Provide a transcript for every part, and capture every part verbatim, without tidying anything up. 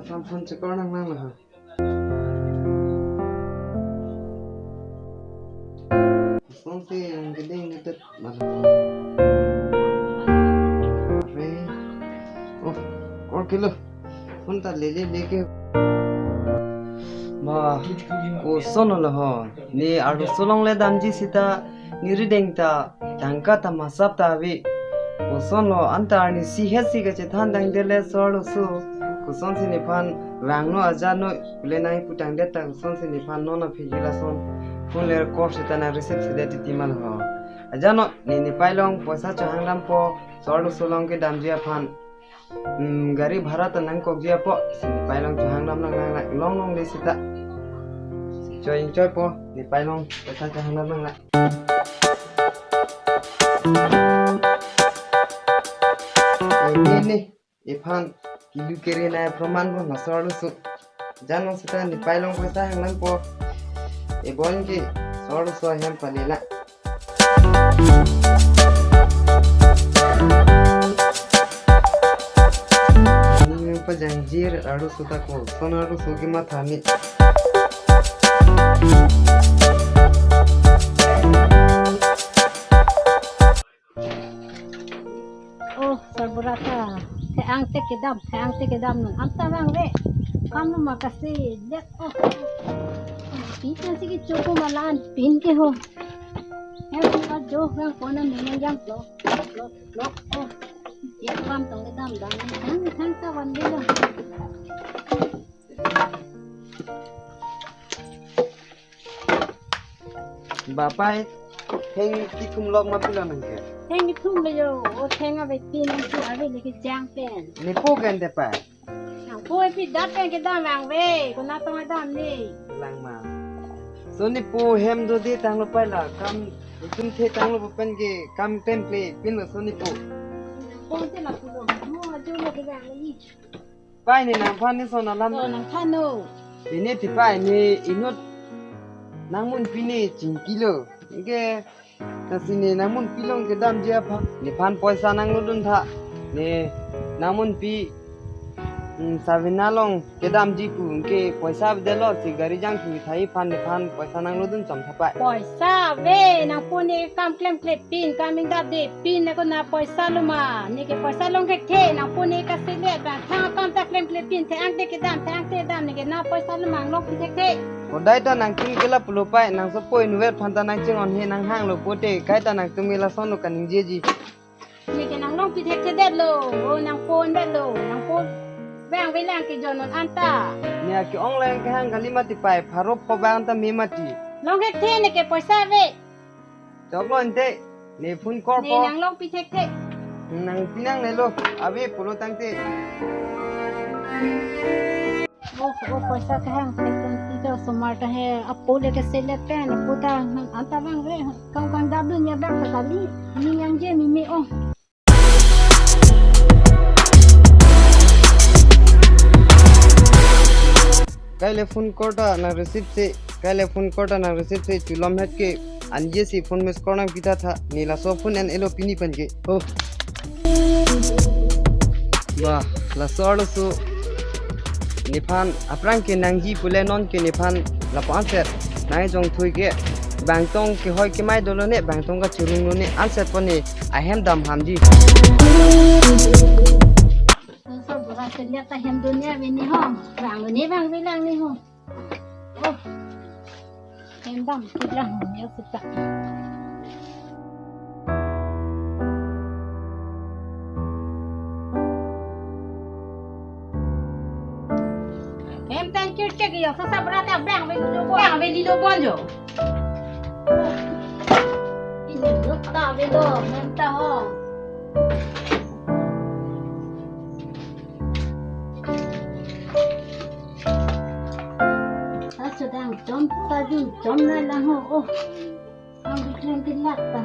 Phone, phone chekor nang nang lo ha. Kosonsi yang keding itu malah. Are. Oh, kor kilo. Phone ta lele leke. Ma, koson lo ho. Ne arloso along le damji sita, ne rideng ta tangka ta masap ta ave. Koson lo, anta arnisi hesi kachethan dangde laso arloso. Kosonsi nephan vangno ajatno pule nangputangdet ta kosonsi nephan non aphi ke lason phone le kor sita nang receive sedet titi ma lo ho. Ajatno ne nepei along poisa chehang dampo, laso arloso along kedamji aphan. Hmm, gari bhara ta nangkokji apotsi nepei along chehang dam nang nang nang long long de sita. Choi choi po, nepei along poisa chehang dam nang nang. Ini nih, iphan kilu kiri nai proman po laso arloso. Ajatno sita nepei along poisa hang dampo. Ebon ke laso arloso ahem pale la. Ini pajangji arloso ta koson arloso kematha ne. Oh, sarbura ta. The-ang te kedam, the-ang te kedam non. Anta vangve. Kam lo ma kasedet. Oh. Pin pensi kecho po ma la-an pin ke ho. Hem ka jo vang kona mene jam lo. Lo, lo. Oh. Ya kam tong kedam dam. Thang, thang ta van de lo. Bapai, theng kethum lok ma pilo nang ke? Theng kethum lo jo, o theng ave tin, nang tu ave leke jang pen. Ne po ke ante pai? Nangpo epi dat pen kedam vangve, konat tong dam ne. Lang ma. Laso ne po hem do de tanglo pai la, kam itum the tanglo pen ke kam klem kle pin lo laso ne po. Nangpo ante lapulo, mo ajo lo ke vang le. Pai ne nangphan ne son alam. Oh, nangphan no. Pine ti pai ne inut nangmunpi ne chingkilo. Anke lasi ne nangmunpi along kedamji aphan nephan poisa nanglodun tha. Ne nangmunpi, hmm, Savina along kedamji pu anke poisa avedetlo si gari jangthu thai aphan nephan poisa nanglodun chom tha pai. Poisa ave, nangpo ne kam klem kle pin, kam ingdap de pin, ne konat poisa lo ma, ne ke poisa long thekthe, nangpo ne kasedet, bang thang akam ta klem kle pin, the-ang te kedam, the-ang te dam, ne ke konat poisa lo ma, long pi thekthe. Kodai ta nangtum ke lapulo pai, nang sopo inutvet aphan ta nang chinghon he nang hanglo pote, kaita nangtum ke lason lo kaningjeji. Ne ke nang long pi thekthedetlo, o nangpo vetlo, nangpo vangve lang ke jonon anta. Ne ake-ong lang kehang kali mati pai, pharo pho bang ta me mati. Long thekthe ne ke poisa ave. Choklo ante, ne phone kor ne po. Nang long pi thekthe. Nang pinang ne lo, ave pulo tangte. Oh, oh, poisa kehang, kehang, kehang, osomar ta he, apo le keselet pen, apo ta, anta vangve, kang kang dadu nya bang ta kali, ni yang je mimi oh. Kaile phone kor ta nang receive se, kaile phone kor ta nang receive se, chulom het ke, anje si phone miss kor nangpi tha tha, ne laso phone en-elo pini pen ke. Oh. Ba, laso arloso. Nephan aphrang ke nangji pule non ke nephan lapu-an set. Nang jong thui ke. Bangtong kehoi kemai dolo ne, bangtong kachirung lo ne, an set po ne, ahem dam hamji. Sarbura selet ta hem dunia vini ho. Vang lo ne vangve lang ne ho. Oh. Hem dam kit lang ya sita. Hem tang kit ke ya sarbura ta vangve lo bon. Vangve lo bon jo. Ini lo ta ve lo, hem ta ho. Sachot dang chom ta dun chom nai lang ho. Oh. Ang biklem pilak ta.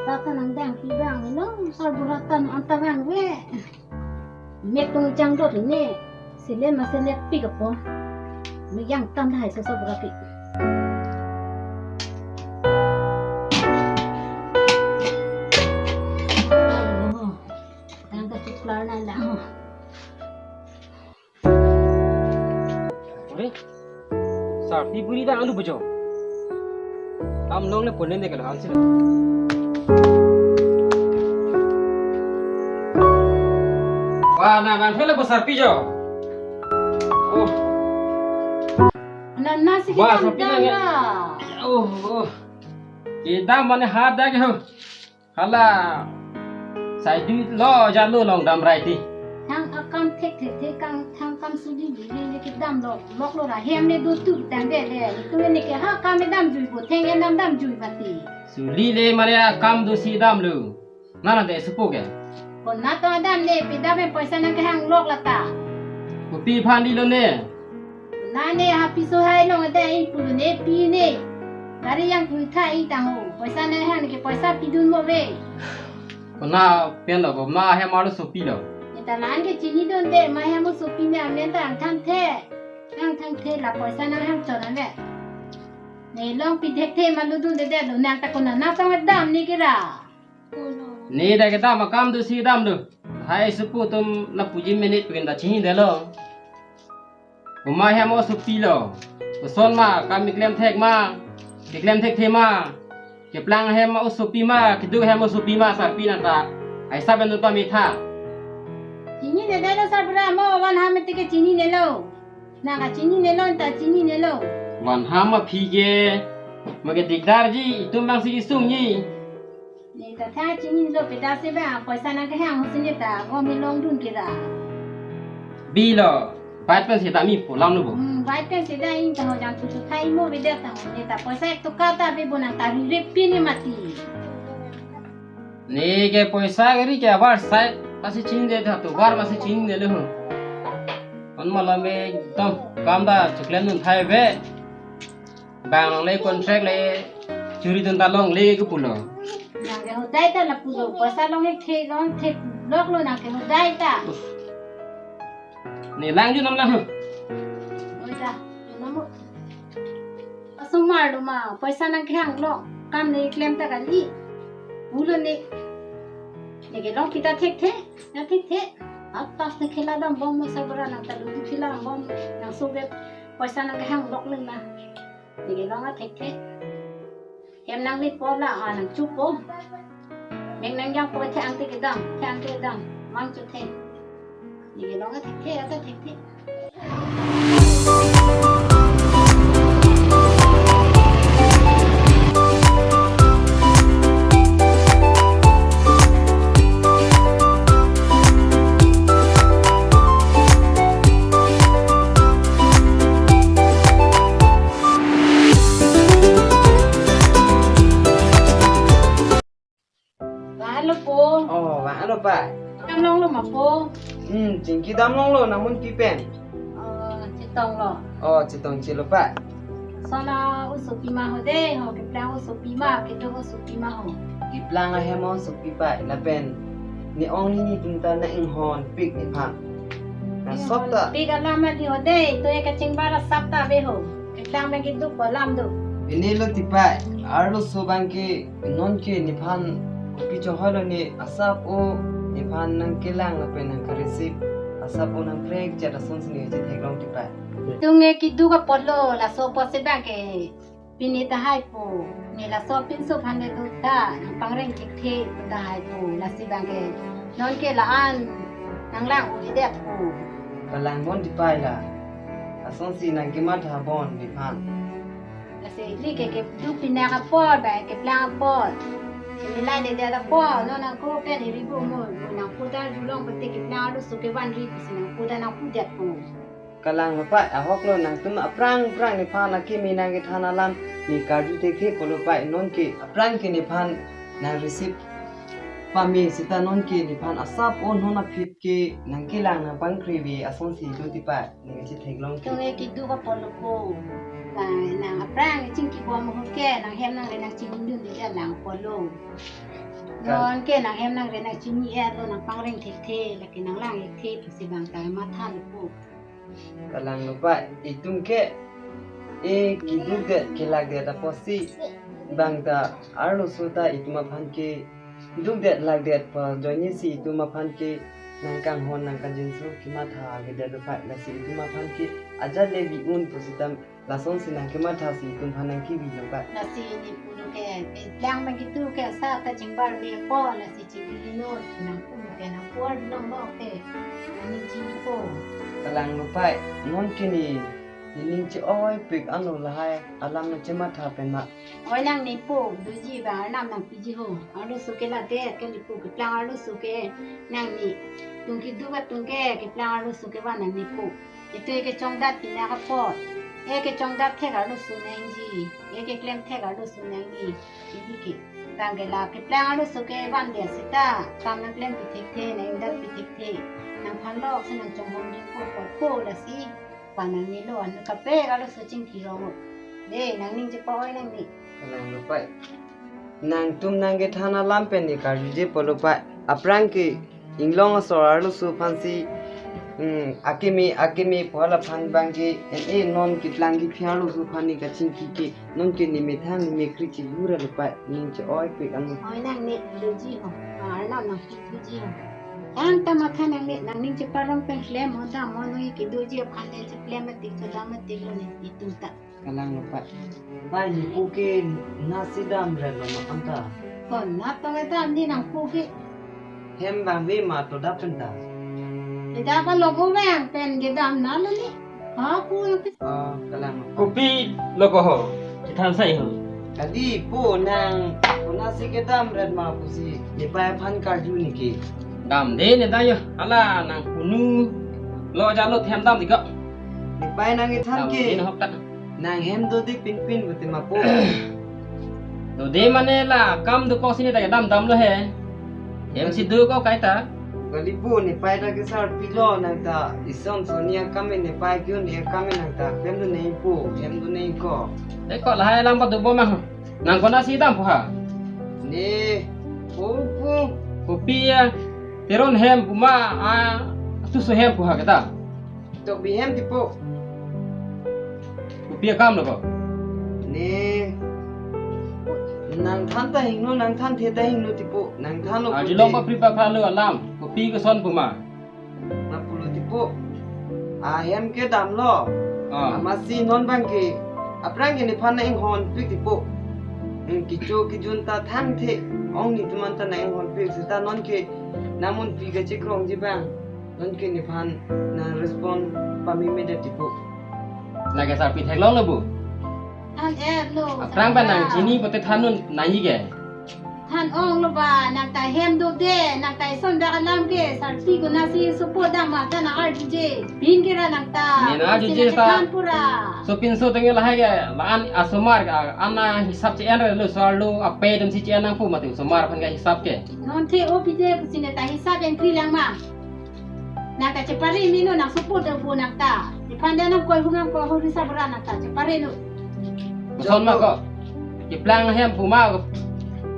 Sata nang dang pi vangve lo, sarbura ta anta vangve. Mek tung chang dot ne. Sele ma sele pi kapo. Mek yang tam dai so sarbura pi. Oh. Tang kachiklar nai lang ho. Di buri dang alu bojo. Kam long le ponen de kalo ansi lo. Wah, na bang thele bo sarpi jo. Oh. Na na si Wah, kita sarpi dang na ya. Oh, oh. Kita mane hat dak ho. Hala. Sai dui lo jalo long dam rai ti. Thang akam thek thek thek kang thang kam suli bili le kedam lo lok lo ra hem le do tu tang de le. Tu ne ke ha kam dam jui bo theng en dam dam jui bati. Suli le mare akam do si dam lo. Nana de supo ke. Kona to dam le pi dam e poisa nang kehang lok lata. Kopi phan di lo ne. Nane ha piso hai long ade in pulu ne pi ne. Gari yang pui tha i tang ho. Poisa nang hang ke poisa pidun mo ve. Kona pen lo ko ma hem arloso pilo. Neta lan ke chinidun de ma hem arloso pi ne amen ta ang thang the. Ang thang the la poisa nang hang chon ame. Ne long pi thek the ma ludun de de lo nang ta kona na tong dam ni kira. Ne da kedam akam do si dam do. Hai supu tum lapuji minute pin da chini de lo. Uma hem arloso pilo. Koson ma kam keklem thek ma. Keklem thekthe ma. Keplang hem arloso pi ma, keduk hem arloso pi ma sarpi nang ta. Ai saben do pami tha. Chinine de lo sarbura mo van ham te ke chinine lo. Nang ka chinine lo ta chinine lo. Van ham aphi ke. Ma ke dikdar ji itum bang si isung ni. Ne ta tha chinine lo pi da se ba poisa nang kehang ho si ne ta go me long dun kira. Bilo, bait pen si ta mi pulang lo bo. Hmm, bait pen si da in ta ho jang tu tu thai mo ve de ta ho ne ta poisa ek toka ta ve bo nang ta ri re pi ni mati. Ne ke poisa ke ri ke abar sai ta si chinine de tha tu bar ma si chinine lo ho. Kon ma lo me tom kam da chuklem nun thai ve. Bang long le contract le churi dun ta long le ke pulo. Nang ke hodai ta lapulo, poisa long ek the long the lok lo nang ke hodai ta. Ne lang ju nam lang. Oi ta, ju nam mo. Asomar lo ma, poisa nang kehang lo, kam ne klem ta kali. Ulo ne. Ne ke long kita thekthe, na thekthe. Atas ne khela dam bom mo sarbura nang ta lu khela dam bom, nang so ke poisa nang kehang lok leng na. Neke long athekthe. Hem nang li po la, a nang chupo. Mek nang jangpo the ang te kedam, the ang te kedam. Mang chu the. Neke long athekthe, athekthe. Vang lo po. Oh, vang lo pa. Dam longlo ma po. Hmm, chingki dam longlo, namun pi pen? Oh, chetong lo. Oh, chetong chelo pa. Sona usopi ma ho de, ho keplang usopi ma, kedo usopi ma ho. Keplang ahem usopi pa, lapen ne ong ni ni tum ta na inghon pik nephan. Na sop ta. Pik alam ali ho de, to ya kachingbar asap ta ve ho. Keplang bang keduk po alam do. Pine lo tipa, arloso bang ke non ke nephan kopi chohoi lo ne asap o nephan nang kelang lapen nang ka-receive asap o nang prek chat ason si ne chetheklong tipa. Tung e keduk apotlo laso apotsi bang ke pine ta hai po. Ne laso pinso aphan le do ta nang pangreng thekthe ta hai po. Lasi bang ke non ke la-an nang lang uli det po. Kalang bon tipa la. Ason si nang kematha bon nephan. Lasi ili ke keduk pine apot, ba keplang apot. Kemilai dedet apot, non nang ko pen iri bu mo, nang putar julong pete keplang arloso kevan ri pusi nang putar nang pudet po. Kalang lo pa, ahok lo nangtum aphrang aphrang nephan akimi nang kethan alam, ne karju thekthe pulo pa, non ke aphrang ke nephan nang receive pame seta non ke nephan asap o non aphi ke nang kelang nang pangkri ve ason si do tipa. Neke chetheklong ke. Tung e keduk apotlo po. Ba nang aphrang chingki bom ho ke nang hem nang re nang chinidun de lang apotlo. Kan. Non ke nang hem nang re nang chini-et lo nang pangreng thekthe lake nang lang thekthe pusi bang ta matha lo po. Kalang lo pa itum ke e keduk det kelak det apotsi bang ta arloso ta itum aphan ke duk det lak det pa joine si itum aphan ke nangkanghon nangkangjinso kematha avedet lo pai, lasi itum aphan ke ajat le vi-un pu seta lasonsi nangkemathasi itum aphan nangkevi lo pai. Lasi ne pulo ke, keplang abang kedo ke asa ta chingbarbe po, lasi chingvilo, nangpu ke nangpu arlong lo ke, aning chinipo. Kalang lo pai, non ke ne, nening che-oipik anlo lahai alam nangchematha pen ma. Oi nangnepo, doji abang arnam nangpiji ho. Arloso ke ladet kalipo, keplang arloso ke nangnetum kedo atum ke, keplang arloso ke van nangnepo. Itum ke chongdat pinak apot, e kechongdat thek arloso nangji, e keklem thek arloso nangji. Itum ke, tangke la keplang arloso ke vandet seta kam nangklempi thekthe, nang-ingdatpi thekthe, nangphan lok si nangchonghon dingpo, po lasi. Van nangnelo, anu kaprek arloso chingki rong. De, nangning chepa-oi nangne. Kalang lo pai. Nangtum nangkethan alam pen ne karjuje po lo pai. Aphrang ke inglong asor arloso aphansi, hmm, akeme, akeme pu hala aphan abang ke, en e non keplang kephi arloso aphan ne kachingki ke, non ke ne methang ne mekri chibura lo pai, ning che-oipik anlo. Oi nangne doji ho, arnam nangpiji ho. Tangta matha nangne, nangning cheparong pen klem ho, dam ho, noi kedoji aphan le cheklem atik, chodam atik lo ne, itum ta. Kalang lo pai. Pai, nepu ke nasi damret lo ma anta? Ko nat tong kedam ne nangpu ke. Hem abang ave ma to dap pen ta? Kedap lo ko abang pen kedam na lo ne. Ha pu yang pen. Ah, kalang lo pai. Kopi lo ko ho? Chethan sai ho. Kali po nang, ko nasi kedamret ma pusi nepei aphan karju ne ke. Damde ne ta yo. Hala nang punu lo jalo, hem dam di ko. Nepei nangkethan ke. Damde ne hok ta. Nang hem dode pinpin bete ma po. Dode mane la kam dokok si ne ta kedam damlo he. Hem si do ko kaita. Kali po, nepei ta kesarpi lo, nang ta ison soni akam nepei ke-un akam nang ta hem do nangpo, hem do nang ko. E ko lahai alam padobom ma. Nang ko nasi dam pu ha? Ne, po pu. Kopi ya, Teron hem pu ma, a, Tuso hem pu ha kita. Tok bi hem tipo. Kopi akam lo ko? Ne, nangthan ta hingno, nangthanthe ta hingno tipo, nangthan lo. Arjulong kopi. Papri paphalo alam, kopi koson pu ma? Nang pulo tipo. Ahem kedam lo. Ah. Amatsi non abang ke, aphrang ke nephan nang-inghonpik tipo. Hmm, kecho kejun ta thangthe, ong netum anta nang-inghonpik, seta non ke nangmunpi kachekrongji abang, non ke nephan nang respond pame medet tipo. Nang ke sarpi theklong lo bu? Than-et lo. Aphrang ba nang chini pote than-un nangji ke. Than-ong lo ba, nang ta hem dode, nang ta ison dak alam ke, sarpi ko nasi support dam ma ta nang arjuje. Pin ke ra nang ta. Ne nang arjuje ta. Than pura. So pinso tengel lahai ke, la-an asomar ke, an ahisap che-en lo, so arlo ape atum si che-en nangpo mati, osomar aphan ke hisap ke. Non the o pije pusi ne ta hisap en kri lang ma. Nang ta chepare meno, nang support do bu nang ta. Iphan de nang koi hum nang koi hum hisap ra nang ta chepare lo. Koson ma ko? Keplang ahem pu ma ko?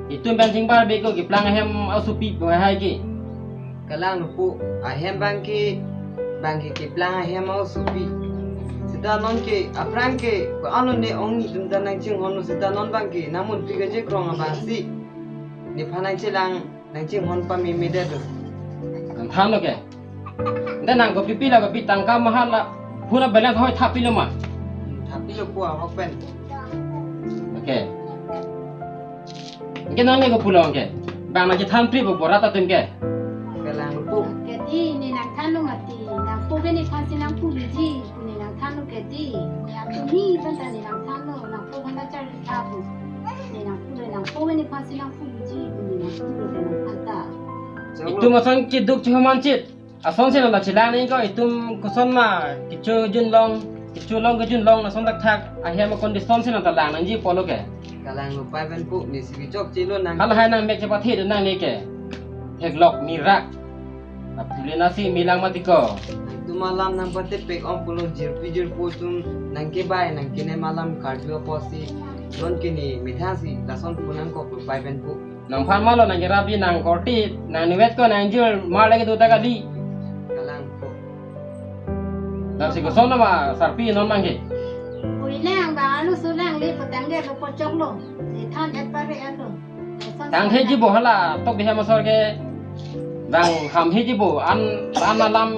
Itum pen chingbarbe ko keplang ahem asopi pu hai ke. Kalang lo pu, ahem abang ke, abang ke keplang ahem asopi. Seta non ke, aphrang ke, ko-an lo ne ong netum ta nangchinghon lo seta non abang ke, nangmunpi kachekrong abang si. Nephan nangchelang, nangchinghon pame medet lo. Nangthan lo ke. Ante nang kopi pi la kopi tangka mahan la. Phone balance hoi thap pilo ma. Hmm, thap pilo pu ahok pen. Okay. Anke nang ne ko pulo anke. Bang nang chethan pri bo borat atum ke. Kalang pu. Kedi ne nangthan lo mati. Nangpo ke nephan si nangpu liji. Ne nangthan lo kedi. Ne atum ni penta ne nangthan lo. Nangpo penta char tha pu. Ne nangpu le nangpo ke nephan si nangpu liji. Ne nangpu le nangthan ta. Itum ason chiduk chihoman chit. Asonsi nang ta chelang nangji ko, itum koson ma kecho junlong, kecho long kejunlong lason thakthak ahem a-condition si nang ta lang nangji pulo ke. Kalang lo pai pen pu, ne si kechok chelo nang. Halahai nang mek chepathe do nangne ke. Theklok mirak. Apule nasi melang mati ko. Itum alam nangpatepek ong pulo jirpi jirpo atum nangkebai nangkenem alam karju apotsi. Non ke ne methang si lason pu nangkok lo pai pen pu. Nangphan malo nangkerapji nangkorte, nang niwet ko nangjul, mar lagi do ta kali. Kalang pu. Nang si koson nama sarpi non abang ke. Ui lang ba alu sulang le putang de lo pochok lo. Di than et pare alo. Tangthe ji bo hala, tok bihe masor ke. Bang ham hiji bo, an an alam.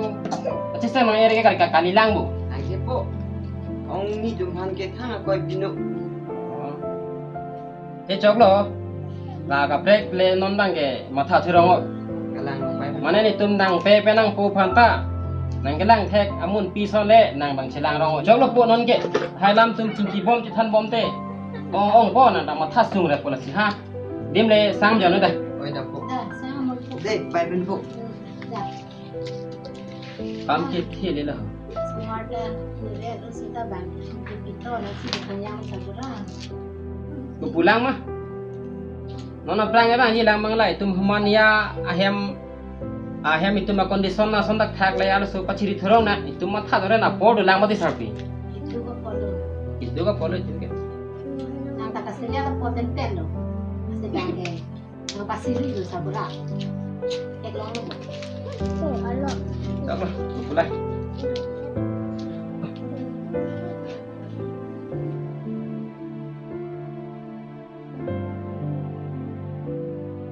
Achisem nang ere ke kali kali lang bo. Lake po. Ong ni jumhan ke thang akoi pinu. Te choklo. La kaprek le non bang ke matha thurong o. Kalang pai. Mane netum nangpe penang po phanta. Nangkelang thek amun pison le nang bang chelang rong o. Choklo po non ke. Hai lam tum chingki bom chethan bom te. Ong ong po nang ta matha sung re po lasi ha. Dim le sang jon da. Oi da po. Da, sang mo po. De, pai ben po. Da. Kam ke thi le lo. Smart le, le lo sita bang. Pito na si ko yang sa bura. Ko pulang ma. Non aphrang e bang, nanglang bang lai, itum human ya ahem, ahem itum a condition na son dak thak le, arloso pachiri thurong na, itum matha dore na por do lang mati sarpi. Itu ko polo. Itu ko polo itu ke. Nang ta kasih lihat poten pen lo. Masih bang ke. Nang pasi lu sa bura. Ek long lo. Tuh, alo. Choklo, ko pulang.